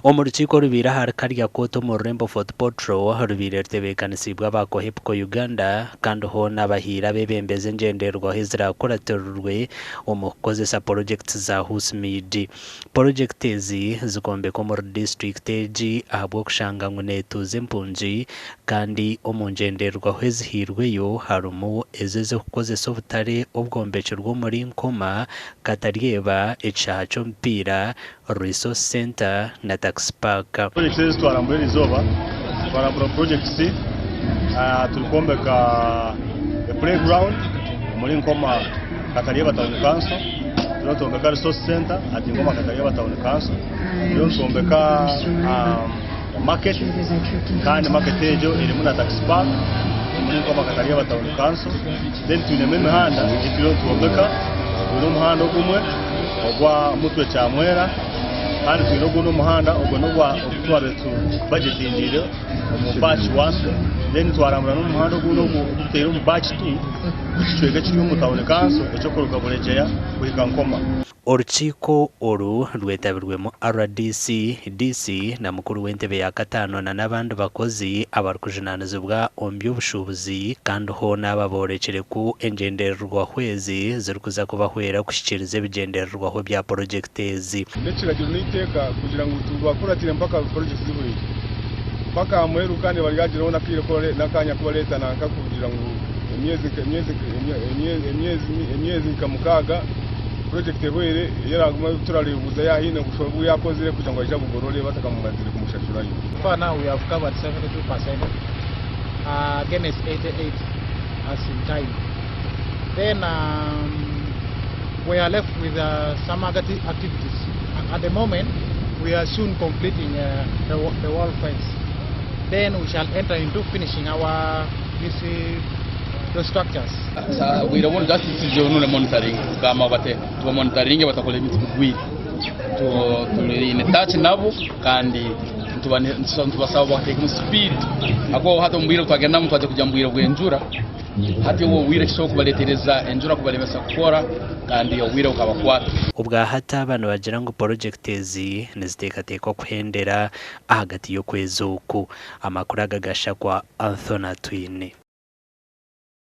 Omu rukiiko orubaire ahari Karya Court omu rurembo Fort Portal rubaire rutebeekanisiibwe aba Cohepco Uganda kandi hoona bahaire abeebembezi engyendererwaho ezirakuratirirwe omu kukozesa purojekiti za Husmid. Purojekiti ezi zikombekwa omuri disiturikiti egi ahabw'okushanga ngu neetuuza empungi kandi omu ngyendererwaho ezihairweyo harimu ezo ez'okukozesa obutare obwombekirwe omuri Nkoma, Kataryeba, ekishaaha ky'omupiira, Resource Centre na Taxi Park. Purojekiti ezi twarambura erizooba, twarambura purojekiti turikwombeka playground omuri Nkoma Kataryeba Town Council, turiyo nitwombeka Resource Centre at Nkoma Kataryeba Town Council, turiyo nitwombeka market kandi market egyo erimu na Taxi Park omuri Nkoma Kataryeba Town Council, then twinemu emihanda ei turiyo nitwombeka, twine omuhanda ogumwe ogwa Mutwe Kyamwera kandi twine ogundi omuhanda ogwo n'ogwa ogu twabaire tu budgetingiire omu batch one, then twarambura n'omuhanda ogundi ogu tutaire omu batch two ekicweka ekiri omu town council eky'okuruga Buregyeya kuhika Nkoma. Orukiiko oru rwetabirwemu rdc, DC na mukuru w'entebe ya kataano na n'abandi bakozi abarikujunaanizibwa omu by'obushuubuzi kandi hoona aba boorekire ku engyendererwaho ezi zirikuza kubahwera kuhikiiriza ebigyendererwaho bya purojekiti ezi. N'ekiragiro n'eiteeka kugira ngu tubakuratire mpaka purojekiti zihweire mpaka aha muheru kandi baryagiraho n'akaire n'akaanya kubareeta nanka kugira ngu emyezi emyezi emyezi emyezi nka mukaaga purojekiti ehweire ei turareebuuza yaaba haine obushobozi obu yaakozire kugira ngu aije abugorore batakamumazire kumushashurayo. So far now we have covered 72% against 88 as in time. Then we are left with some other activities. At the moment, we are soon completing the wall fence. Then we shall enter into finishing our this, the structures. Bwire buno just tujye monitoring kugamba bate tuba monitoring batakora ebintu bigwire, turi in touch nabo kandi ntubasaba bateekemu speed ako hati omu bwire twagendamu twaje kujya mu bwire bw'enjura. Hati obwo obwire kisobola kubaletereza enjura kubalemesa kukora kandi obwire bukabakwata. Obwahati aba nibagira ngu purojekiti ezi niziteekateekwa kuhendera ahagati y'okwezi oku. Amakuru aga gashakwa Anthony Atwine.